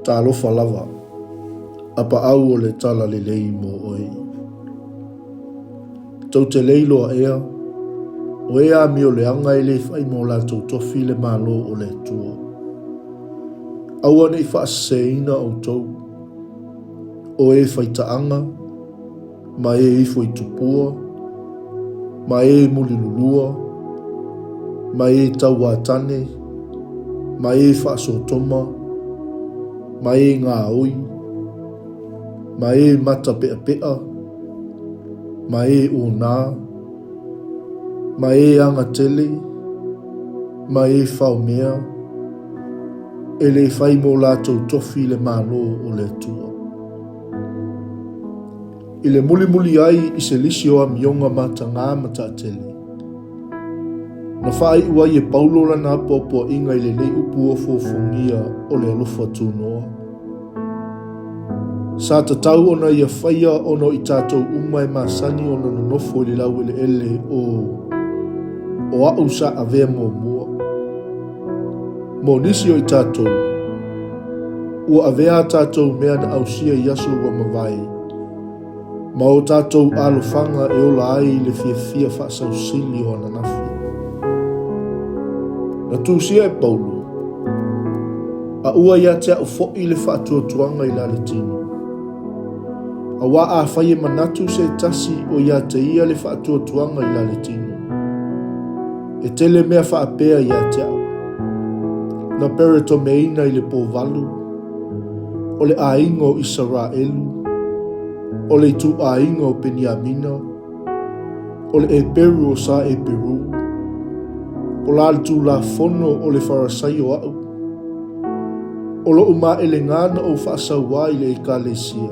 Talofa lava, a paau o le tala lelei mo oe. Tou te le iloa ea, o e amio leaga e le fai mo latou tofi le Malo o le Atua. Aua ne i faaseseina outou, o e faitaaga, ma e ifo i tupua, ma e mulilulua, ma e tauatane, ma e faasotoma, ma e gaoi, ma e matapeapea, ma e onā, ma e agatele, ma e faomea, e le fai mo latou tofi le Malo o le Atua. I le mulimuli ai i se lisi o amioga matagā ma taatele. Na faaiu ai e Paulo lana apoapoaiga i lenei upu ofoofogia o le alofa tunoa. Sa tatau ona ia faia ona o i tatou uma e masani ona nonofo i le laueleele o o a'u sa avea muamua. Mo nisi o i tatou, ua avea a tatou mea na ausia i aso ua mavae, ma o tatou alofaga e ola ai i le fiafia faasausili o ananafi. Na tusia e Paulo, A ua ia te a'u fo'i le faatuatuaga i la le tino. Auā afai e manatu se tasi o ia te ia le faatuatuaga i la le tino, E tele mea faapea ia te au. Na peretomeina i le pō valu, o le aiga o Isaraelu, o le ituaiga o Peniamina, o le Eperu o sa Eperu, o la le Tulafono o le Farasaio a'u, o lo'u maelegā na ou faasauā i le Ekalesia.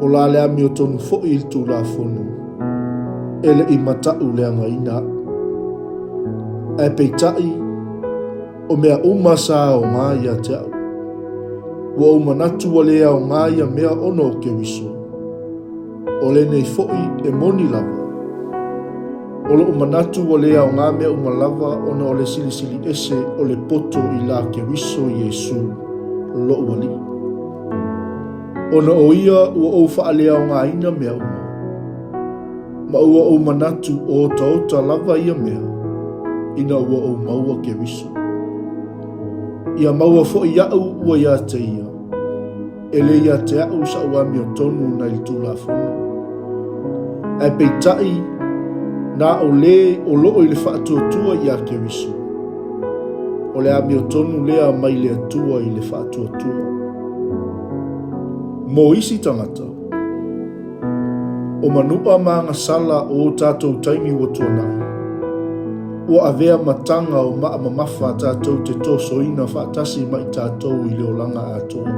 O la le amiotonu foʻi i le Tulafono, e le i mataʻu leagaina aʻu. Ae peitai, o mea uma sa aoga ia te aʻu. Ua ou manatu ua le aoga ia mea ona o Keriso. O lenei foʻi e moni lava. O loʻu manatu ua le aoga mea uma lava ona o le silisili ese o le poto i la Keriso Iesū, loʻu Alii. Ona o ia ua ou faaleaogaina mea uma, ma ua ou manatu o otaota lava ia mea, ina ua ou maua Keriso. Ia maua foʻi iaʻu ua ia te ia, e le ia te aʻu saʻu amiotonu nai le Tulafono. Ae peitai, na o le o loo i le faatuatua ia Keriso, o le amiotonu lea mai le Atua i le faatuatua. Mo isi tagata, o manuʻa ma agasala o o tatou taimi ua tuanai, ua avea mataga o maa mamafa tatou te tosoina faatasi ma i tatou i le olaga atoa.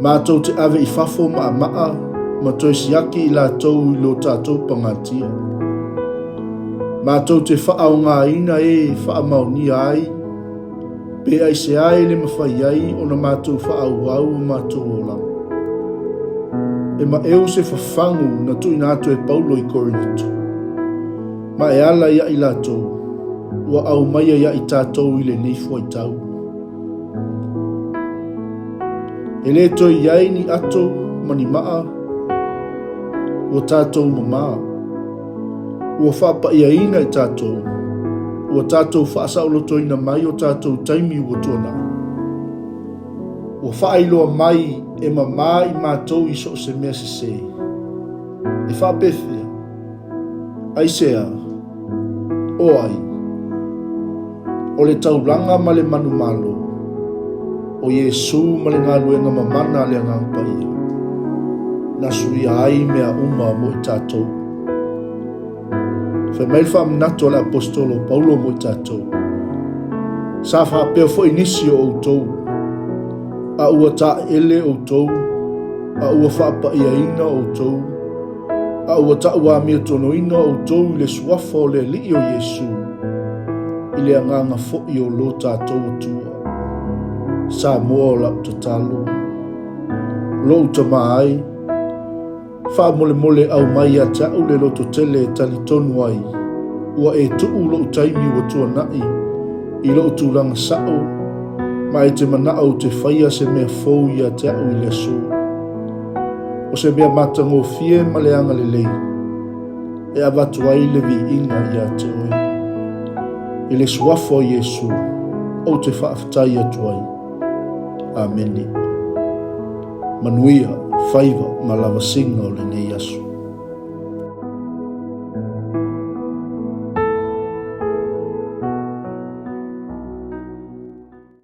Matou te ave i fafo maamaa ma toe siaki i latou i lo tatou pagatia. Matou te faaaogaina e faamaonia ai Pe aisea e le mafai ai ona matou faaauau o matou olaga? E maʻeu se fafagu na tuuina atu e Paulo i Korinito, ma e ala ia i latou, ua aumaia ia i tatou i lenei fuaitau. E le toe i ai ni ato ma ni maa, ua tatou mamā. Ua faapaʻiaina i tatou, ua tatou faasaolotoina mai o tatou taimi ua tuanai. Ua faailoa mai e mamā i matou i so o se mea sesē. E faapefea? Aisea? O ai? O le taulaga ma le manumalo, o Iesū ma le galuega mamana a le Agaga Paia, na suia ai mea uma mo i tatou. Fai mai le faamanatu a le Aposetolo o Paulo mo i tatou, Sa faapea foi nisi o outou, a ua taeele outou, a ua faapaiaina outou, a ua tauamiatonoina outou i le suafa o le Alii o Iesū, i le agaga foi o lo tatou Atua. Samoa o lau tatalo, lou tama ai, faamolemole aumai ia te a'u le lototele e talitonu ai ua e tuu lou taimi ua tuanai i lou tulaga sa'o. Ma e te manao ou te faia se mea fou ia te au i le aso. O se mea matagofie ma le agalelei e avatu ai le viiga ia te oe. I le Suafa o Iesu ou te faafetai atu ai. Amene. Manuia faiva ma lavasiga o lenei aso.